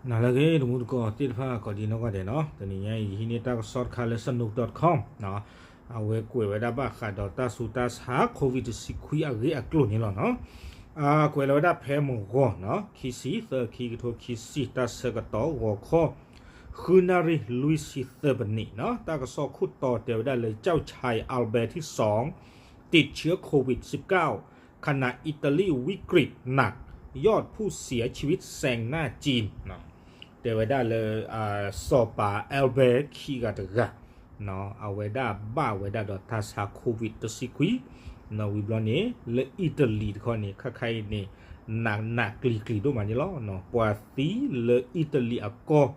နၤလၢအဂ့ၤ တမူတကိးသ့ၣ်တဖၣ် ကိးဒံနီၢ်ဂၤဒဲးနီၤ, တနံၤညါအံၤ ယဟံးန့ၢ်တၢ်ကစီၣ်တခါလၢ စနူး dot com နီၤ, အဝဲကွဲးဝဲဒၣ်ဘၣ်ဃးဒီးတၢ်ဆူးတၢ်ဆါ COVID တဆံခွံအဂ့ၢ်အကျိၤန့ၣ်လီၤနီၤ. ကွဲးလီၤဝဲဒၣ်ဖဲမုၢ်ဂီၤနီၤ, ခံဆံသၢ ခံကထိခံဆံ တၢ်ဆၢကတီၢ် ဂီၤခီ ဃုနၣ်ရံၣ်လွံၢ်ဆံသၢပနံးနီၤ, တၢ်ကစီၣ်ခိၣ်တီတဲဝဲဒၣ်လၢ เจ้าชายอัลเบิร์ตที่สอง ติดเชื้อโควิดสิบเก้า ขณะอิตาลีวิกฤตหนัก ยอดผู้เสียชีวิตแซงหน้าจีน တဲဝဲဒၣ်လၢ စီၤပၤ Albert ခံဂၤတဂၤ အဝဲဒၣ်ဘၣ်ဝဲဒၣ်ဒီးတၢ်ဆါ COVID တဆံခွံ ဝံၤဘျီန့ၣ် လၢအံၣ်တလံၤတခီန့ၣ် ခါခါအံၤန့ၣ် နးနးကျံၤကျံၤဒိၣ်မးန့ၣ်လီၤ. ပှၤသံလၢအံၣ်တလံၤအကီၢ်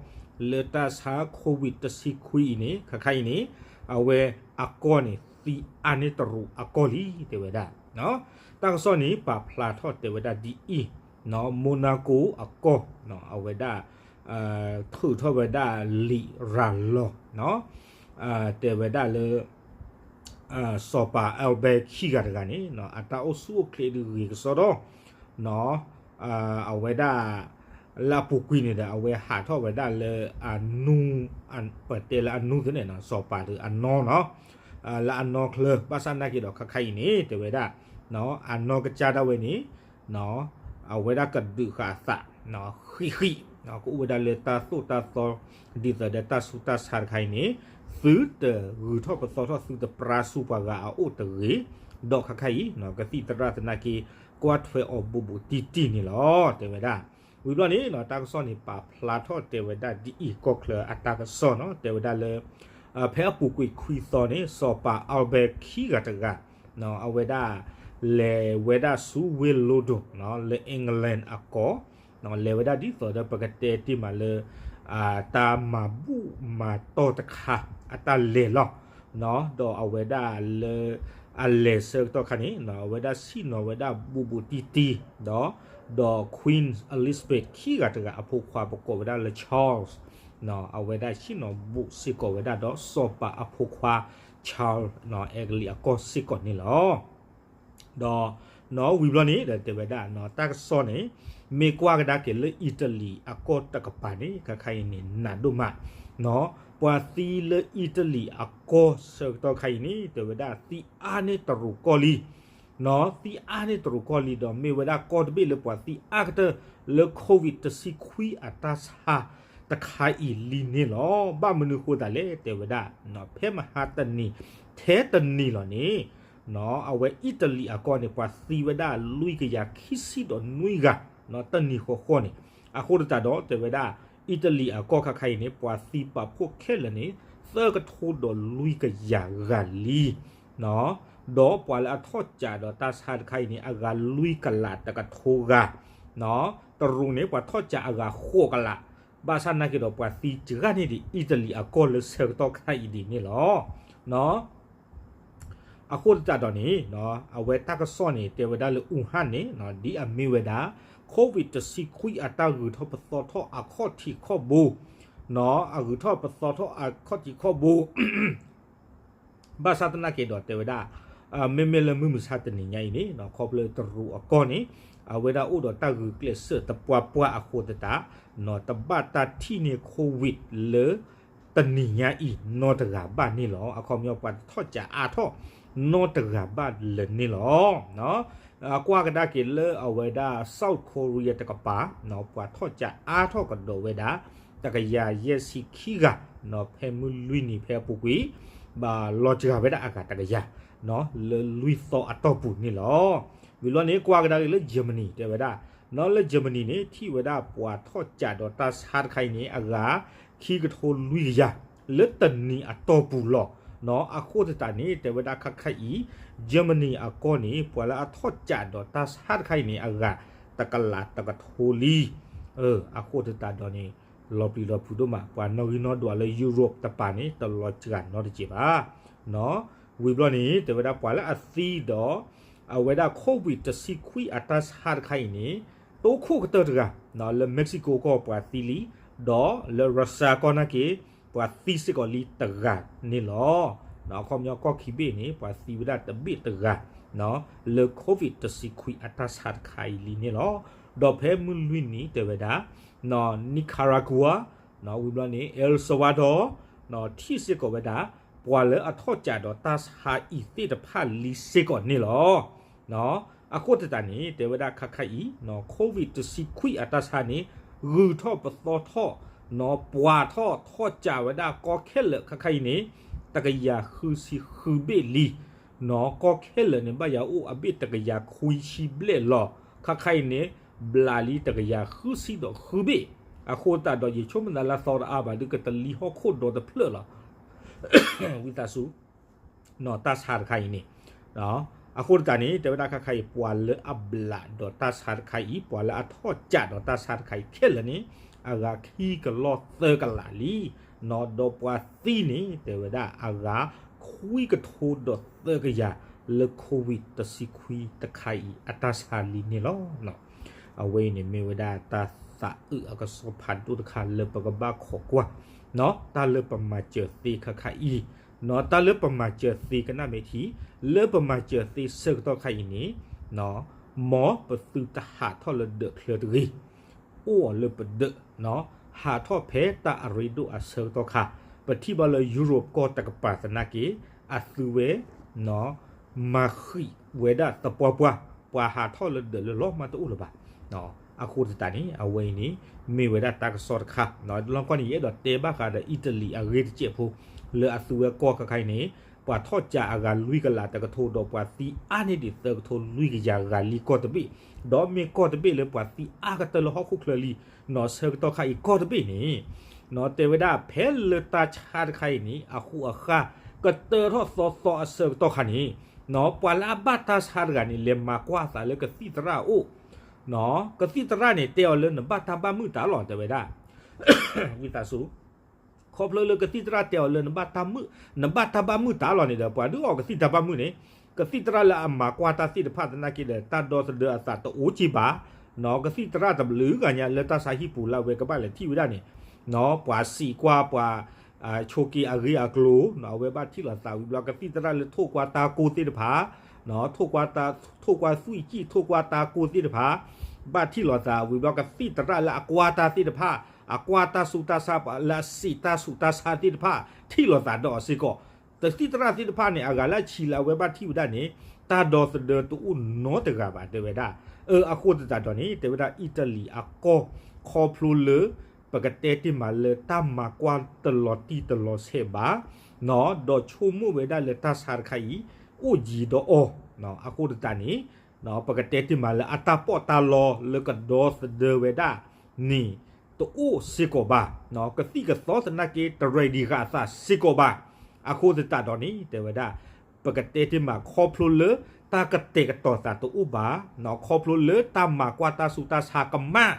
လၢတၢ်ဆါ COVID တဆံခွံအံၤန့ၣ် ခါခါအံၤန့ၣ် အဝဲအကီၢ်န့ၣ် သံအါန့ၢ်တရူးအကီၢ်လံ တဲဝဲဒၣ်. တၢ်ကစီၣ်န့ၣ် ပာ်ဖျါထီၣ်တဲဝဲဒၣ်ဒ်အံၤ, Monaco အကီၢ် အဝဲဒၣ် ထုးထီၣ်ဝဲဒၣ်လံာ်ရၤလီၤ တဲဝဲဒၣ်လၢ စီၤပၤ Albert ခံဂၤတဂၤန့ၣ် အတၢ်အိၣ်ဆူၣ်အိၣ်ချ့ဒုးဂ့ၤကစီဒီ အဝဲဒၣ် လၢအပူၤကွံာ်န့ၣ်ဒီး အဝဲဟးထီၣ်ဝဲဒၣ်လၢ အနူ ပတဲလၢအနူသ့န့ၣ် စီၤပၤဒီးအနီနီၤ, လၢအနီချၢ ဘၣ်ဆၣ်သနာ်က့ဒီး ခါခါအံၤန့ၣ် တဲဝဲဒၣ် အနီကစၢ်ဒၣ်ဝဲန့ၣ် အဝဲဒၣ်ကဒုးဃာ်အသး ဃံးဃံး ကအိၣ်ဝဲဒၣ်လၢတၢ်သိၣ်တၢ်သီ ဒ်သိးဒီးတၢ်ဆူးတၢ်ဆါတခါအံၤန့ၣ် သုတဂုၤထီၣ်ပသီထီၣ် သုတပြါဆူပှၤဂၤအအိၣ်တဂ့ၤ, ဒီးခါခါအံၤ ကသံၣ်သရၣ်သနာ်က့ ကွၢ်ထွဲအီၤဘူးဘူးတံၢ်တံၢ်န့ၣ်လီၤ တဲဝဲဒၣ်. ဝံၤဘျီန့ၣ် တၢ်ကစီၣ်န့ၣ် ပာ်ဖျါထီၣ်တဲဝဲဒၣ်ဒ်အံၤ ကီၢ်ချၢအတၢ်ကစီၣ်နီၤ, တဲဝဲဒၣ်လၢ ဖဲအပူၤကွံာ်ခွံသီန့ၣ် စီၤပၤ Albert ခံဂၤတဂၤ အဝဲဒၣ် လဲၤဝဲဒၣ်ဆူဝ့ၢ် London လၢ England အကီၢ်, လဲၤဝဲဒၣ်ဒ်သိးဒီးပကတဲတ့ၢ်မးလၢ တၢ်မၤဘူၣ်မၤတီၢ်တခါ အတၢ်လဲၤလီၤ ဒီးအဝဲဒၣ်လၢ အလဲၤဆၢကတီၢ်ခါန့ၣ် အဝဲဒၣ်ဆ့ၣ်နီၤဝဲဒၣ်ဘူးဘူးတံၢ်တံၢ် ဒီး ဒီး Queen Elizabeth ခံဂၤတဂၤအဖိခွါ ပကိးဝဲဒၣ်လၢ Charles အဝဲဒၣ်ဆ့ၣ်နီၤဘူးစ့ၢ်ကီးဝဲဒၣ်ဒီး စီၤပၤအဖိခွါ Charles အဲကလံးအကီၢ်စ့ၢ်ကီးန့ၣ်လီၤ. ဒီး နီၤ ဝံၤဘျီန့ၣ်ဒီးတဲဝဲဒၣ် တၢ်ကစီၣ်န့ၣ် မ့ၢ်ကွၢ်ကဒါက့ၤလၢအံၣ်တလံၤအကီၢ်တကပၤန့ၣ် ခါခါအံၤန့ၣ် နးဒိၣ်မး ပှၤသံလၢအံၣ်တလံၤအကီၢ်ဆၢကတီၢ်ခါအံၤန့ၣ် တဲဝဲဒၣ်သံအါန့ၢ်တရူးကီၢ်လံ သံအါန့ၢ်တရူးကီၢ်လံဒီး မ့ၢ်ဝဲဒၣ်ကီၢ်တဘ့ၣ်လၢပှၤသံအါကတၢၢ်လၢ COVID တဆံခွံအတၢ်ဆါတခါအံၤလံန့ၣ်လီၤ. ဘၣ်မနုၤဃိသးလဲၣ် တဲဝဲဒၣ် ဖဲမဟါတနံၤ ထဲတနံၤလီၤန့ၣ် အဝဲအံၣ်တလံၤအကီၢ်န့ၣ် ပှၤသံဝဲဒၣ်လွံၢ်ကယၤခံဆံဒီးနွံဂၤ တနံၤဃီဃီန့ၣ် အဃိသတးဒီး တဲဝဲဒၣ် အံၣ်တလံၤအကီၢ်ခါခါအံၤန့ၣ် ပှၤသံပာ်ဖှိၣ်ခဲလၢာ်န့ၣ် သၢကထိဒီးလွံၢ်ကယၤဂၤလံ ဒီးပှၤလၢအထီၣ်ကးဒီးတၢ်ဆါတခါအံၤန့ၣ် အဂၤလွံၢ်ကလးတကထိဂၤ, တရူးန့ၣ် ပှၤထီၣ်ကးအဂၤဃိးကလး, ဘၣ်ဆၣ်သနာ်က့ဒီး ပှၤသံစှၤန့ၢ်ဒံး အံၣ်တလံၤအကီၢ်လၢဆၢကတီၢ်ခါအံၤဒ်န့ၣ်လီၤ. အဃိသတးဒီးန့ၣ် အဝဲတၢ်ကစီၣ်န့ၣ် တဲဝဲဒၣ်လၢ Wuhan န့ၣ် ဒ်အမ့ၢ်ဝဲဒၣ် COVID တဆံခွံအတၢ်ဂုၤထီၣ်ပသီထီၣ်အခီၣ်ထံးခီၣ်ဘိ, အဂုၤထီၣ်ပသီထီၣ်အခီၣ်ထံးခီၣ်ဘိ ဘၣ်ဆၣ်သနာ်က့ဒီးတဲဝဲဒၣ် မ့မ့ၢ်လၢမုၢ်မဆါတနံၤညါအံၤန့ၣ် ခီဖျိတရူးအကီၢ်န့ၣ် အဝဲဒၣ်အိၣ်ဒီးတၢ်ဂုာ်ကျဲးစၢးသပှၢ်ပှၢ်အဃိသတး တဘၣ်တၢ်ထံၣ်န့ၢ် COVID လၢ တနံၤညါအံၤနီတဂၤဘၣ်န့ၣ်လီၤ. အခီပညီပှၤတထီၣ်ကးအါထီၣ်နီတဂၤဘၣ်လၢၤန့ၣ်လီၤ. ကွၢ်ကဒါက့ၤလၢအဝဲဒၣ် South Korea တကပၤ ပှၤထီၣ်ကးအါထီၣ်ကဒီးဝဲဒၣ် တကယၤယဲၢ်ဆံခံဂၤ ဖဲမုၢ်လွံၢ်နံၤဖဲအပူၤကွံာ် ဘၣ်လီၤစှၤဝဲဒၣ်အဂၤတကယၤ လၢလွံၢ်သီအတီၢ်ပူၤန့ၣ်လီၤ. ဝံၤလီၤန့ၣ် ကွၢ်ကဒါက့ၤလၢ Germany တဲဝဲဒၣ် နီၢ်လၢ Germany န့ၣ် ထံၣ်ဝဲဒၣ်ပှၤထီၣ်ကးဒီးတၢ်ဆါတခါအံၤန့ၣ် အဂၤခံကထိလွံၢ်ကယၤ လၢတနံၤအတီၢ်ပူၤလီၤ. နီၢ်အဃိသတးန့ၣ် တဲဝဲဒၣ်ခါခါအံၤ Germany အကီၢ်န့ၣ် ပှၤလၢအထီၣ်ကးဒီးတၢ်ဆါတခါအံၤန့ၣ် အဂၤတကလးတကထိလံ. အဃိသတးဒီးန့ၣ် လီၤပျံၤလီၤဖုးဒိၣ်မး ပှၤနီၣ်ဂံၢ်နီၣ်ဒွးလၢ Europe တပၤန့ၣ် တလီၤစှၤနီတစဲးဘၣ်. ဝံၤဘျီန့ၣ် တဲဝဲဒၣ်ပှၤလၢအသံဒီး အဝဲဒၣ် COVID တဆံခွံအတၢ်ဆါတခါအံၤန့ၣ် တိခိၣ်ကတၢၢ်တဂၤ လၢ Mexico ကီၢ်ပှၤသံလံ, ဒီးလၢ Russia ကီၢ်နာ်က့ ပှၤသံစ့ၢ်ကီးလံတဂၤန့ၣ်လီၤ. အခီပညီကီၢ်ခံဘ့ၣ်န့ၣ် ပှၤသံဝဲဒၣ်တဘ့ၣ်တဂၤ လၢ COVID တဆံခွံအတၢ်ဆါတခါအံၤလံန့ၣ်လီၤ. ဒီးဖဲမုၢ်လွံၢ်နံၤတဲဝဲဒၣ် Nicaragua ဝံၤဘျီန့ၣ် El Salvador ထံၣ်စ့ၢ်ကီးဝဲဒၣ် ပှၤလၢအထီၣ်ကးဒီးတၢ်ဆါအံၤသ့ၣ်တဖၣ်လံစ့ၢ်ကီးန့ၣ်လီၤ. အဃိသတးန့ၣ် တဲဝဲဒၣ်ခါခါအံၤ COVID တဆံခွံအတၢ်ဆါန့ၣ် ဂုၤထီၣ်ပသီထီၣ် ပှၤထီၣ်ထီၣ်ကးဝဲဒၣ်ကီခဲလၢာ်ခါခါအံၤန့ၣ် တကယၤဃုဆံဃုဘ့ၣ်လံ ကီခဲလၢာ်န့ၣ် ဘၣ်ယၤအိၣ်အဘ့ၣ်တကယၤခွံဆံဘျဲၣ်လီၤ. ခါခါအံၤန့ၣ် ဘျးလံတကယၤဃုဆံဒီးဃုဘ့ၣ်. အဃိသတးဒီး ယဆိကမိၣ်သးလၢအသီတအါဘၣ် ဒုးကတလံၤဟီၣ်ခိၣ်ဒီတဖျၢၣ်လီၤ. ဝံသးစူၤ တၢ်ဆါတခါအံၤန့ၣ် အဃိသတးန့ၣ် တဲဝဲဒၣ်ခါခါအံၤ ပှၤလၢအဘျးဒီးတၢ်ဆါတခါအံၤ ပှၤလၢအထီၣ်ကးဒီးတၢ်ဆါတခါအံၤခဲလၢာ်န့ၣ် အဂၤခံကလီၢ်သၢကလးလံ. ဒီးပှၤသံန့ၣ် တဲဝဲဒၣ်အဂၤခွံကထိဒီးသၢကယၤ လၢ COVID တဆံခွံတခါအံၤ အတၢ်ဆါလံန့ၣ်လီၤ. အဝဲအံၤန့ၣ် မ့ၢ်ဝဲဒၣ်တၢ်သးအုးအကစီၣ်ဖးဒိၣ်တခါလၢပကဘၣ်ခိးကွၢ် တၢ်လၢပမၤစၢၤသ့ခါခါအံၤ တၢ်လၢပမၤစၢၤသ့ကနၣ်မ့ၢ်ထံ လၢပမၤစၢၤသ့ဆၢကတီၢ်ခါအံၤန့ၣ် မ်ပသုတဟးထီၣ်လၢဒၢးချၢတဂ့ၤ အိၣ်အီၤလၢပဒၢး ဟးထီၣ်ဖဲတၢ်အရ့ဒိၣ်အဆၢကတီၢ်ခါ ပထံၣ်ဘၣ်လၢ Europe ကီၢ်တကပၤသနာ်က့ အသုဝဲ မၤဃံးဝဲဒၣ်သပှၢ်ပှၢ် ပှၤဟးထီၣ်လၢဒၢးလၢလီၤမၢ်တအိၣ်လၢၤဘၣ်. အဃိသတးန့ၣ် အဝဲအံၤန့ၣ် မ့ၢ်ဝဲဒၣ်တၢ်ကစီၣ်တခါ လီၤကွၢ်န့ၣ် ယအဲၣ်ဒိးတဲဘၣ်ဃးဒီး Italy အဂ့ၢ်တစဲးဖိ လၢအသုဝဲကီၢ်ခါခါအံၤန့ၣ် ပှၤထီၣ်ကးအဂၤလွံၢ်ကလးတကထိဒီး ပှၤသံအါန့ၢ်ဒံးသၢကထိလွံၢ်ကယၤဂၤလံကီၢ်တဘ့ၣ် ဒီးမ့ၢ်ကီၢ်တဘ့ၣ်လၢပှၤသံအါကတၢၢ်လၢဟီၣ်ခိၣ်ချၢလံ နီၢ်ဆၢကတီၢ်ခါအံၤကီၢ်တဘ့ၣ်န့ၣ် နီၢ်တဲဝဲဒၣ်ဖဲလၢတၢ်ဆါတခါအံၤန့ၣ် အဃိအဃါ ကတၢၢ်ထီၣ်သီသီအဆၢကတီၢ်ခါန့ၣ် နီၢ်ပှၤလၢအဘၣ်တၢ်ဆါတဂၤန့ၣ် လဲၤမၤကွၢ်အသးလၢကသံၣ်သရၣ်အအိၣ် နီၢ်ကသံၣ်သရၣ်န့ၣ် တဲအီၤလၢနဘၣ်တၢ်ဘၣ်မုာ်တၢ်လီၤ တဲဝဲဒၣ် ဝံသးစူၤ ခီဖျိလၢကသံၣ်သရၣ်တဲအီၤလၢနဘၣ်တၢ်မုာ် နဘၣ်တၢ်ဘၣ်မုာ်တၢ်လီၤန့ၣ်ဒီး ပှၤဒုးအီၣ်ကသံၣ်တၢ်ဘၣ်မုာ်န့ၣ် ကသံၣ်သရၣ်လၢအမၤကွၢ်တၢ်သ့ၣ်တဖၣ်သနာ်က့ဒီး တၢ်ဒီသဒၢအသးတအိၣ်က့ဘၣ် နီၢ်ကသံၣ်သရၣ်တဘျုးဂၤညါလၢတၢ်ဆါဟံၣ်ပူၤလၢအဝဲကဘၣ်လဲၤထံၣ်ဝဲဒၣ်န့ၣ် နီၢ်ပှၤစံးကွၢ်ပှၤ ဆိးက့ၤအဂ့ၢ်အကျိၤ နီၢ်အဝဲဘၣ်ထံၣ်လိာ်သးဝံၤဘျီ ကသံၣ်သရၣ်လၢထိၣ်ကွၢ်တၢ်ကိၢ်သ့ၣ်တဖၣ် နီၢ်ထိၣ်ကွၢ်တၢ် ထိၣ်ကွၢ်သွံၣ်ကံၣ် ထိၣ်ကွၢ်တၢ်ကိၢ်သ့ၣ်တဖၣ် ဘၣ်ထံၣ်လိာ်သးဝံၤဘျီ ကသံၣ်သရၣ်လၢအကွၢ်တၢ်သ့ၣ်တဖၣ် အကွၢ်တၢ်ဆူးတၢ်ဆါ လၢအစံးတၢ်ဆူးတၢ်ဆါသ့ၣ်တဖၣ် ထံၣ်လိာ်သးဒီးအီၤစ့ၢ်ကီး ကသံၣ်သရၣ်သ့ၣ်တဖၣ်န့ၣ် အဂၤလၢအဆံးလၢအဝဲဘၣ်ထံၣ်ဝဲဒၣ်န့ၣ် တၢ်ဒီသဒၢတအိၣ်နီတဂၤဘၣ် တဲဝဲဒၣ် အဃိသတးဒီးန့ၣ် တဲဝဲဒၣ် Italy အကီၢ် ခီဖျိလၢ ပကတဲတ့ၢ်မးလၢတၢ်မၤကွၢ်တလီၤတံၢ်တလီၤဆဲးဘၣ် နီၢ်ဒီးဆိကမိၣ်ဝဲဒၣ်လၢတၢ်ဆါတခါအံၤ အိၣ်ယံၤဒီးအီၤ အဃိသတးန့ၣ် ပကတဲတ့ၢ်မးလၢအတၢ်ပီးတၢ်လီလၢကဒီသဒၢဝဲဒၣ်န့ၣ် တအိၣ်စ့ၢ်ကီးဘၣ် ကသံၣ်ကသီသနာ်က့ တရဲးဒံးဃာ်အသးစ့ၢ်ကီးဘၣ် အဃိသတးဒီးန့ၣ် တဲဝဲဒၣ် ပကတဲတ့ၢ်မးခီဖျိလၢ တၢ်ကတဲာ်ကတီၤသးတအိၣ်ဘၣ် ခီဖျိလၢတၢ်မၤကွၢ်တၢ်ဆူးတၢ်ဆါကမၣ်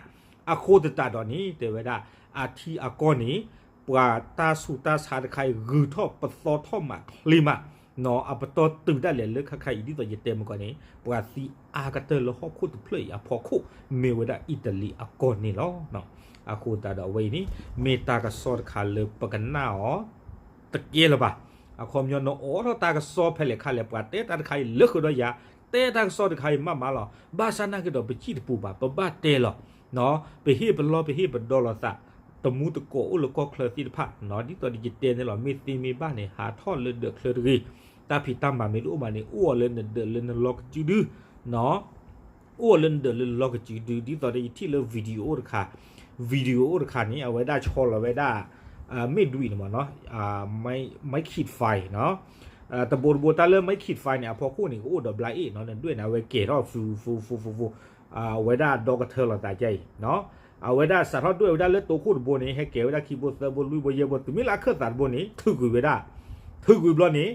အဃိသတးဒီးန့ၣ် တဲဝဲဒၣ် အထံအကီၢ်န့ၣ် ပှၤတၢ်ဆူးတၢ်ဆါတခါအံၤ ဂုၤထီၣ်ပသီထီၣ်မးချ့မး နီၢ်အပတီၢ်တုၤဒၣ်လဲာ်လၢခါခါအံၤ ဒ်သိးယတဲမုၢ်ကီၢ်န့ၣ် ပှၤသံအါကတၢၢ်လၢဟီၣ်ခိၣ်တဖျၢၣ်အံၤအဖီခိၣ် မ့ၢ်ဝဲဒၣ် Italy အကီၢ်န့ၣ်လီၤ. အဃိသတးဒီးအဝဲအံၤန့ၣ် မ့ၢ်တၢ်ကစီၣ်တခါလၢပကနၣ်အီၤ တကဲလၢၤဘၣ်. အခီပညီနအိးထီၣ်တၢ်ကစီၣ်ဖဲလဲၣ်ခါလဲၣ် ပှၤတဲတၢ်တခါအံၤလၢဃုာ်ဒီးယၤ တဲတၢ်ကစီၣ်တခါအံၤမးမးလီၤ. ဘၣ်ဆၣ်နာ်က့ဒီးပစံၣ်တပူၤဘၣ် ပဘၣ်တဲလီၤ ပဟ့ၣ်ပလီၢ်ပဟ့ၣ်ပဒီလိာ်သး တမူတကိးအိၣ်လၢကီၢ်ချၢသ့ၣ်တဖၣ် ဒ်သိးဒီးယတဲန့ၣ်လီၤ မ့ၢ်သ့မ့ၢ်ဘၣ်န့ၣ် ဟးထီၣ်လၢဒၢးချၢတဂ့ၤ. တၢ်ဖံးတၢ်မၤမ့ၢ်တအိၣ်ဘၣ်န့ၣ် အိၣ်အီၤလၢနဒၢးလၢနလီၢ်ကစုဒု အိၣ်လၢနဒၢးလၢလီၢ်ကစုဒု ဒ်သိးဒီးယထံၣ်လၢ video အိၣ်တခါ video အိၣ်တခါန့ၣ် အဝဲဒၣ်ဆီလီၤဝဲဒၣ် မ့ၢ်ဒွံးန့ၣ်မးနီၤ Mike Kid Five နီၤ တဘိတဘိတၢ်လၢ Mike Kid Five န့ၣ် အဖီခိၣ်န့ၣ် ကအိၣ်ဒီးဘျါအ့ၣ်နီၤ နဒွဲၣ်န့ၣ် အဝဲကဲၤထီၣ် ဖူဖူဖူဖူ အဝဲဒၣ်ဒီကထၢလီၤသးကါအံၤ အဝဲဒၣ်စးထီၣ်ဒွဲၣ်ဝဲဒၣ်လၢတိခိၣ်တဘိန့ၣ် ဟဲကဲၤဝဲဒၣ်ခံဘိသၢဘိလွံၢ်ဘိယဲၢ်ဘိ တုၤမ့ၢ်လၢအခၢၣ်သးတဘိန့ၣ် ထုးကွံာ်ဝဲဒၣ် ထုးကွံာ်ဘျီန့ၣ်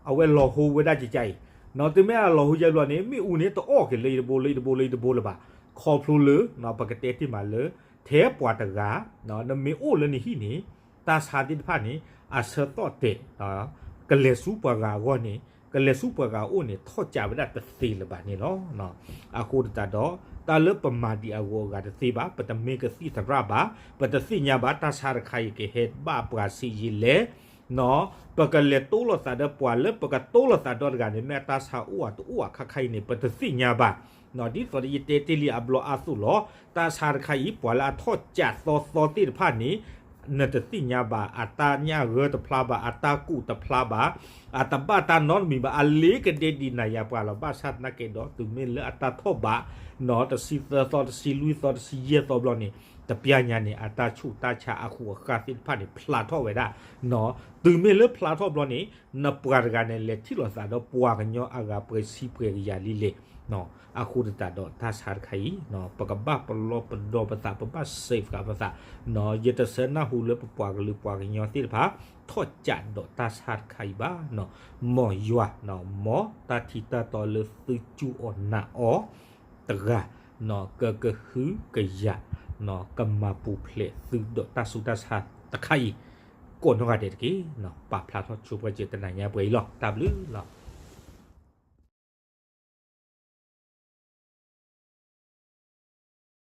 အဝဲလီၤဟိဝဲဒၣ်ကကါအံၤ နီၤ တုၤမ့ၢ်အလီၤဟိယဲၢ်ဘျီန့ၣ် မ့ၣ်အူန့ၣ် တအီၣ်က့ၤလၢယတဘိလၢယတဘိလၢယတဘိလၢၤဘၣ် ခီဖျိလၢ ပကတဲတ့ၢ်မးလၢ ထဲပှၤတဂၤ နမ့ၢ်အိၣ်လၢနဟံၣ်န့ၣ် တၢ်ဆါသ့ၣ်တဖၣ်န့ၣ် အဆၢသီၣ်တဲာ် ကလဲၤဆူပှၤဂၤအဂီၢ်န့ၣ် ကလဲၤဆူပှၤဂၤအအိၣ်န့ၣ် ထီၣ်ကးဝဲဒၣ်တသ့လၢၤဘၣ်န့ၣ်လီၤ. အဃိသတးဒီး တၢ်လၢပမၤဒံးအဂီၢ်အဂၤတသ့ဘၣ် ပတမ့ၢ်ကသံၣ်သရၣ်ဘၣ် ပတသ့ၣ်ညါဘၣ် တၢ်ဆါတခါအံၤကဟဲဘၣ်ပှၤဆံးယံာ်လဲၣ် ပကလဲၤတိလိာ်သးဒီးပှၤလၢပကတိလိာ်သးဒီတဂၤန့ၣ် မ့ၢ်အတၢ်ဆါအိၣ်ဧါတအိၣ်ဧါခါခါအံၤန့ၣ် ပတသ့ၣ်ညါဘၣ် ဒ်သိးဒီးယတဲတ့ၢ်လံအဘျီအါသိးလီၤ. တၢ်ဆါတခါအံၤ ပှၤလၢအထီၣ်ကးသီသီသ့ၣ်တဖၣ်န့ၣ် နတသ့ၣ်ညါဘၣ်, အတၢ်ညၣ်ဂၢၢ်တဖျါဘၣ်, အတၢ်ကူၣ်တဖျါဘၣ်, အတဘၣ်တၢ်နီတမံၤဘၣ်, အလ့ၤကဒဲးဒ်နၤယၤပှၤလီၤ. ဘၣ်ဆၣ်သနာ်က့ဒီး တုၤမ့ၢ်လၢအတၢ်ထီၣ်ဘး နီၢ် တဆံသၢသီ, တဆံလွံၢ်သီ, တဆံယဲၢ်သီဘျီန့ၣ် တပျၢ်ညါန့ၣ် အတၢ်ဆူးတၢ်ဆါအဃိအဃၢ်သ့ၣ်တဖၣ်န့ၣ် ဖျါထီၣ်ဝဲဒၣ်, နီၢ်. တုၤမ့ၢ်လၢဖျါထီၣ်ဘျီန့ၣ် နပှၤတဂၤန့ၣ် လဲၤထံၣ်လိာ်သးဒီးပှၤကညီအဂၤပှဲၤဆံပှဲၤကယၤလံလဲၣ်, နီၢ်. အဃိသတးဒီးတၢ်ဆါတခါအံၤ နီၢ် ပကဘၣ်ပလီၢ်ပဒီပသး, ပဘၣ် safeguard ပသး, နီၢ်. ယတဆၢနၢ်ဟူလၢပပှၤကလုာ်ပှၤကညီသ့ၣ်တဖၣ် ထီၣ်ကးဒီးတၢ်ဆါတခါအံၤဘၣ်, နီၢ်. မ်ယွၤ, နီၢ်, မ်တၢ်ထံတၢ်တီလၢသုစူၢ်အီၤနာ်အီၤတဂၤ, နီၢ်, ကကဟုကယာ်, နီၢ်, ကမၤပူၤဖျဲးသုဒီးတၢ်ဆူးတၢ်ဆါတခါအံၤ ကိးနီၢ်ဂၤဒဲးတက့ၢ်, နီၢ်. ပာ်ဖျါထီၣ်ဆိပှဲၤစၢၤတနၤညါပှဲၤအံၤလီၤ. တၢ်ဘျုးလီၤ.